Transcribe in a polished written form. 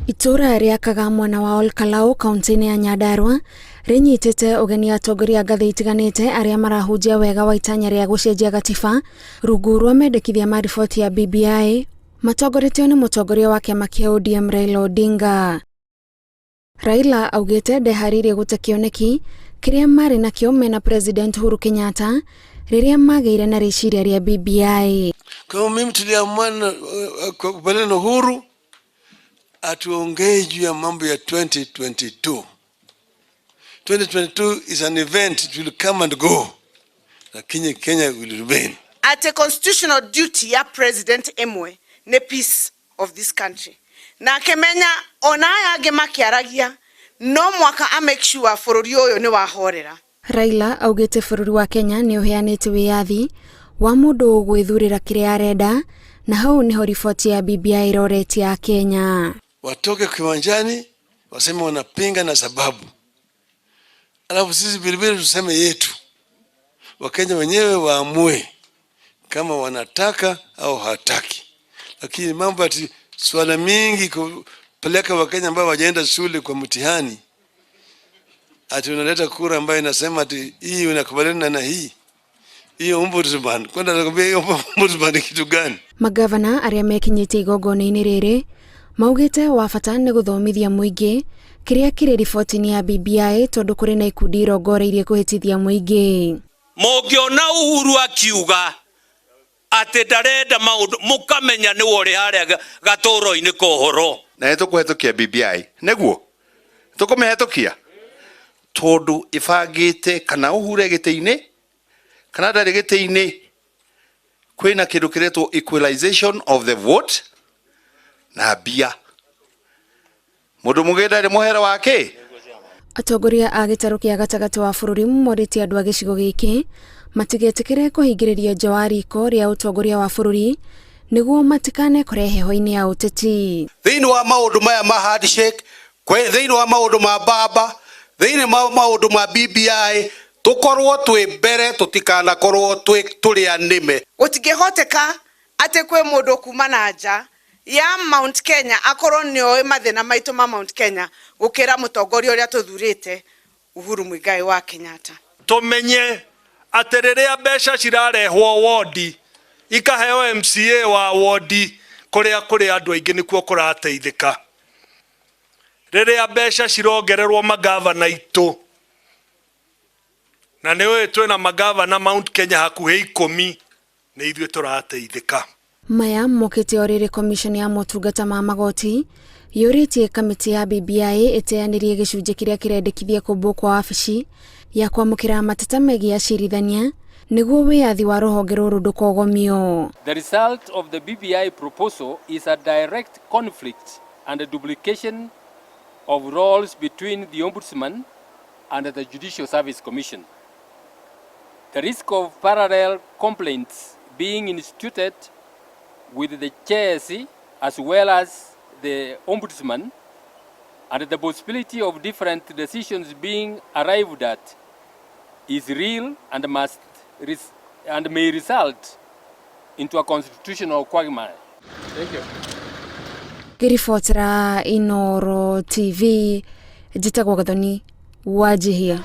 Itũũra rĩa Kaga mwena wa Olkalau kaunti-inĩ ya Nyandarua rĩnyitĩte ũgeni atongoria a ngathĩ itiganĩte arĩa marahunjia wega wa itanya rĩa gũcenjia gatiba rungu rwa mendekithia ma riboti ya BBI matongoretio nĩ mũtongoria wa kĩama kĩa ODM Raila Odinga. Raila augĩte ndeharĩirie gũte kĩoneki kĩrĩa marĩ nakĩo mena President Uhuru Kenyatta rĩrĩa magĩire na rĩciria rĩa BBI. Kwa hiyo mimi tuliamua kukubaliana na Uhuru atuongee juu ya mambo ya 2022. 2022 is an event, it will come and go, lakini Kenya will remain. At constitutional duty ya president ĩmwe nĩ peace of this country, na akĩmenya ona aya angĩ makĩaragia no mwaka a make sure bũrũri ũyũ nĩ wahorera. Raila augĩte bũrũri wa Kenya nĩ ũheanĩte wĩyathi wa mũndũ gwĩthurĩra kĩrĩa arenda na hau nĩho riboti ya BBI ĩroretie Akenya. Watoke kiwanjani waseme wanapinga na sababu, alafu sisi vilevile tuseme yetu. Wakenya wenyewe waamue kama wanataka au hawataki, lakini mambo ati swala mingi kupeleka Wakenya ambao wajaenda shule kwa mtihani, ati unaleta kura ambayo inasema ati hii unakubaliana na hii hiyo ombudsman, kwenda nakwambia hiyo ombudsman ni kitu gani? Magavana arĩa mekinyĩtie igongona-inĩ rĩrĩ maugĩte wa bata nĩ gũthomithia mũingĩ kĩrĩa kĩrĩ riboti-inĩ ya BBI tondũ kũrĩ na ikundi irongoreirie kũhĩtithia mũingĩ. Mũngĩona Uhuru akiuga atĩ ndarenda maũndũ, mũkamenya nĩwe ũrĩ harĩa gatũro-inĩ ka ũhoro. Na nĩ tũkũhetũkia BBI, nĩguo tũkũmĩhetũkia tondũ ĩbangĩte kana Uhuru e gĩtĩ-inĩ kana ndarĩ gĩtĩ-inĩ, kwĩna kĩndũ kĩretwo equalization of the vote na mbia mũndũ mũgĩ ndarĩ mũhera wake. Atongoria a gĩtarũ kĩa gatagatĩ wa bũrũri morĩtie andũ a gĩcigo gĩkĩ matigetĩkĩre kũhingĩrĩrio nja wa riko rĩa ũtongoria wa bũrũri nĩguo matikanekore heho-inĩ ya ũteti. Thĩinĩ wa maũndũ maya ma handshake, thĩinĩ wa maũndũ ma baba, thĩinĩ wa maũndũ ma BBI, tũkorwo twĩ mbere, tũtikanakorwo twĩ tũrĩ anĩme. Gũtingĩhoteka atĩ kwĩ mũndũ kuma na nja ya Mount Kenya akorwo nĩ oĩ mathĩna maitũ ma Mount Kenya gũkĩra mũtongoria ũrĩa tũthurĩte, Uhuru Muigai wa Kenyatta. Tũmenye atĩ rĩrĩa mbeca cirarehwo wondi ikaheo MCA wa wondi, kũrĩa kũrĩ andũ aingĩ nĩkuo kũrateithĩka. Rĩrĩa mbeca cirongererwo magavana aitũ, na nĩ ũĩ twĩna magavana Mount Kenya hakuhĩ 10, nĩ ithuĩ tũrateithĩka. Maya mokĩte o rĩrĩ commission ya motungata ma magoti yũrĩtie kamĩtĩ ya BBI ĩteanĩrie gĩcunjĩ kĩrĩa kĩrendekithia kũmbwo kwa wabici ya kwamũkĩra mateta megiĩ acirithania nĩguo wĩyathi wa rũhonge rũrũ ndũkogomio. The result of the BBI proposal is a direct conflict and a duplication of roles between the Ombudsman and the Judicial Service Commission. The risk of parallel complaints being instituted with the JSC as well as the Ombudsman and the possibility of different decisions being arrived at is real and may result into a constitutional quagmire. Thank you. Ngĩribotera Inoro TV, njĩtagwo Gathoni Wanjihia.